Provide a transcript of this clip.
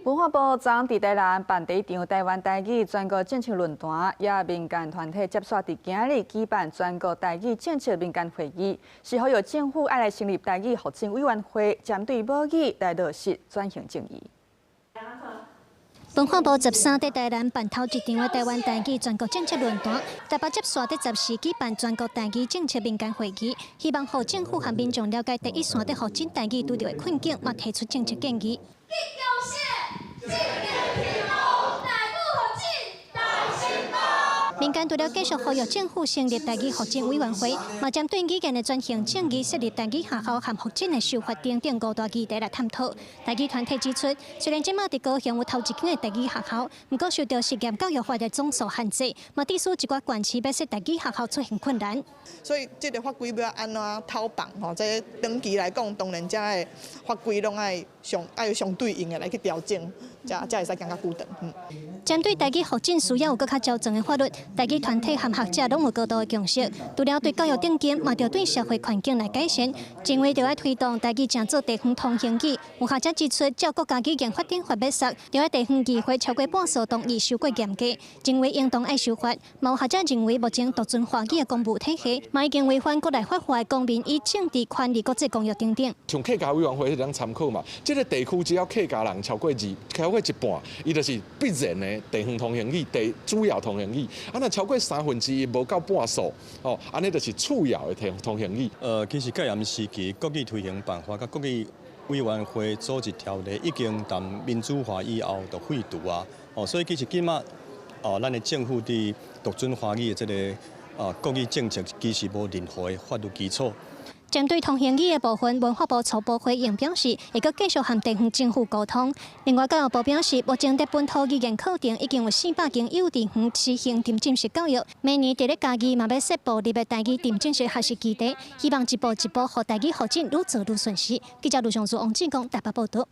文化部昨佇台南辦第一場台灣台語全國政策論壇，也民間團體接續佇今日舉辦全國台語政策民間會議，是呼籲政府愛來成立台語復振委員會，針對母語來落實轉型正義。文化部13佇台南辦頭一場的台灣台語全國政策論壇，台北接續佇14舉辦全國台語政策民間會議，希望予政府和民眾了解第一線佇復振台語拄著的困境，嘛提出政策建議。民民間除了繼續呼籲政府成立台語復振委員會，嘛針對語言的轉型正義設立台語學校和復振的修法等等五大議題來探討。台語團體指出，雖然這馬佇高雄有頭一間的台語學校，毋過受著實驗教育法的總數限制，嘛致使一寡縣市欲設台語學校出現困難。所以這个法規欲按怎偷放吼？這長期來講，當然遮的法規攏愛相愛相對應的來去調整，才會使行較久長。針對台語復振需要有閣較周全的法律，台語團體和學者攏有高度的共識。除了對教育頂級，嘛著對社會環境來改善，認為著愛推動台語成做地方通行語。有學者指出，照國家語言發展法欲實，著愛地方議會超過半數同意修過嚴格，認為應當愛修法。嘛有學者認為，目前獨尊華語的公務體系，嘛已經違反國內法法的公民與政治權利國際公約等等。像客家委員會彼種參考嘛，這个地區只要客家人超過一半，伊就是必然的地方通行語，地主要通行語。啊，若超過三分之一無夠半數，哦，按呢就是次要的通行語。其實戒嚴時期國語推行辦法佮國語委員會組織條例已經佇民主化以後就廢除啊。哦，所以其實這馬哦，咱的政府佇獨尊華語的這个國語政策其實無任何的法律基礎。針對通行語的部分，文化部初步回應表示，會閣繼續和地方政府溝通。另外，教育部表示，目前佇本土語言課程已經有400間幼稚園實行沉浸式教育，明年佇咧嘉義嘛欲設部立的台語沉浸式學習基地，希望一步一步予台語復振愈做愈順勢。記者盧尚祖、王志剛台北報導。